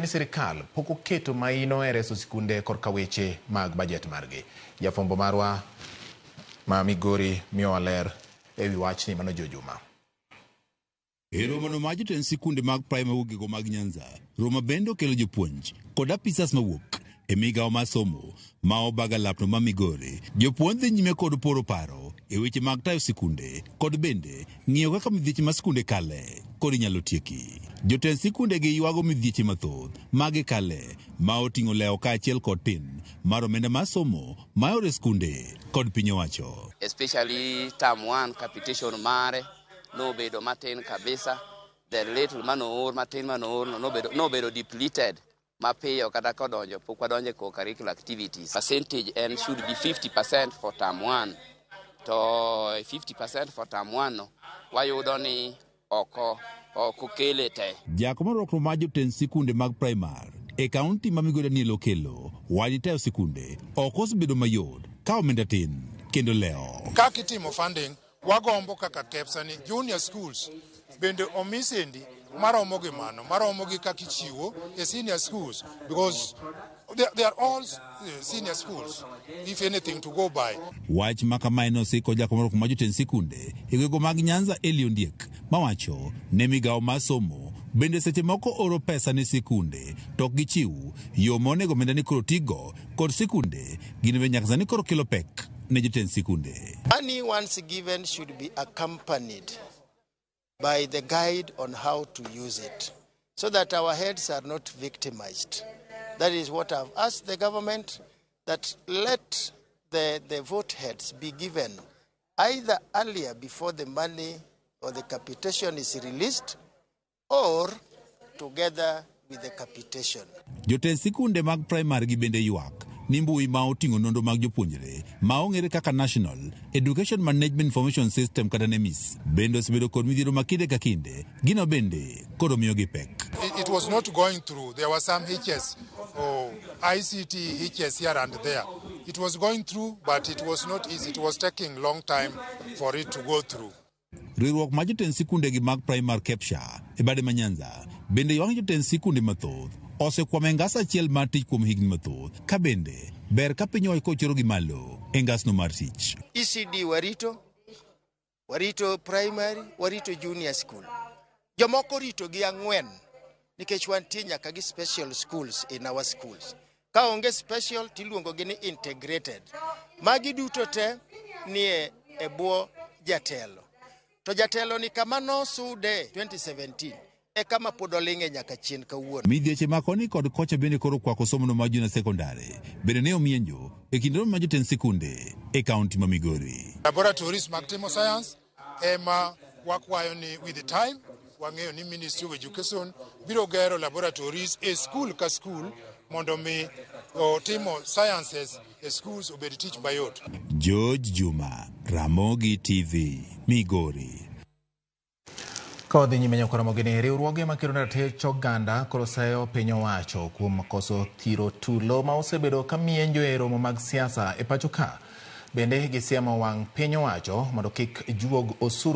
ni sirikal pok oketo maino e reso sikunde korka weche mag bajet margi. Jafwambo marwa ma Migori miyowa ler e wi wachni mano Jo Juma. E romono mar jotend sikunde mag primary gigo mag Nyanza, romo bende okelo jopuonj kod apisas mawuok e migawo mar somo ma obaga lapno ma Migori. Jopuonj dhi nyime kod poro paro e weche mag tayo sikunde kod bende ng'iyo kaka midhieche ma sikunde kale kod inyalo tieki. Jotend sikunde gi ywago midhieche mathoth ma gikale ma oting'o lewo kaachiel kod tin mar omenda mar somo ma yore sikunde kod piny owacho. Especially term 1 capitation mare nobedo matin kabisa. The little manoor matin manoor no nobedo depleted mapiyo kata kodonjo pok wadonjo e co-curricular activities. Percentage en should be 50% for term 1, to 50% for term 1 no wayudo ni ok okele te. Jakom mar mar jotend sikunde mag primar e kaunti ma Migori Daniel Okello wacho tayo sikunde ok osebedo mayot ka omenda tin kendo lewo. Kaka itimo funding, wagombo kaka KEPSA ni junior schools bende omi sendi maromo gi mano maromo gi kaka ichiwo e senior schools, because they are all senior schools, if anything to go by. Wach ma kamae nosiko jakom mar jotend sikunde e gwenge mag Nyanza Eli Ondiek mawacho ne migawo mar somo bende seche moko oro pesa ne sikunde to ok gichiw yo monego omenda ni koro tigo kod sikunde gin be nyaka sani koro kelo pek ne jotend sikunde. Money once given should be accompanied by the guide on how to use it so that our heads are not victimized. That is what I've asked the government, that let the vote heads be given either earlier before the money or the capitation is released or together with the capitation. Jotend sikunde mag primary gi bende ywak ni mbui ma oting'o nonro mag jopuonjre ma ong'ere kaka National Education Management Information System kata NEMIS bende osebedo kod midhiero ma kinde ka kinde gino bende koro miyogi pek. It was not going through. There were some hitches or ICT hitches here and there. It was going through, but it was not easy. It was taking long time for it to go through. Riwruok mar jotend sikunde gi mag primary KEPSHA e bade ma Nyanza bende ywak ni jotend sikunde mathoth osekwamo e ngas achiel mar tich kuom higni mathoth ka bende ber ka piny owacho kochoro gi malo e ngasno mar tich. ECD warito, warito primary, warito junior school. Jomoko rito gi ang'wen nikech wantie nyaka gi special schools in our schools. Ka onge special tiluongo gi ni integrated. Magi duto te nie e bwo jatelo. To jatelo ni kama nosude 2017 e kama pod oling'e nyaka chien kawuono. Midhieche ma koni kod kocha bende koro kwako somono mar junior secondary bende ne omienjo e kind romo mar jotend sikunde e kaunti ma Migori. Laboratories mag timo science ema wakwayo ni with the time wang'eyo ni Ministry of Education biro gero laboratories e school ka school mondo mi timo sciences e schools obed tich mayot. George Juma, Ramogi TV, Migori. Ka wadhi nyime nyaka Ramogi ni riwruoge makedo ne ratich oganda koro seyo piny owacho kuom koso thiro tulo ma osebedo ka mienjo e romo mag siasa e pacho ka. Bende gisiemo wang' piny owacho mondo kik juog osuru.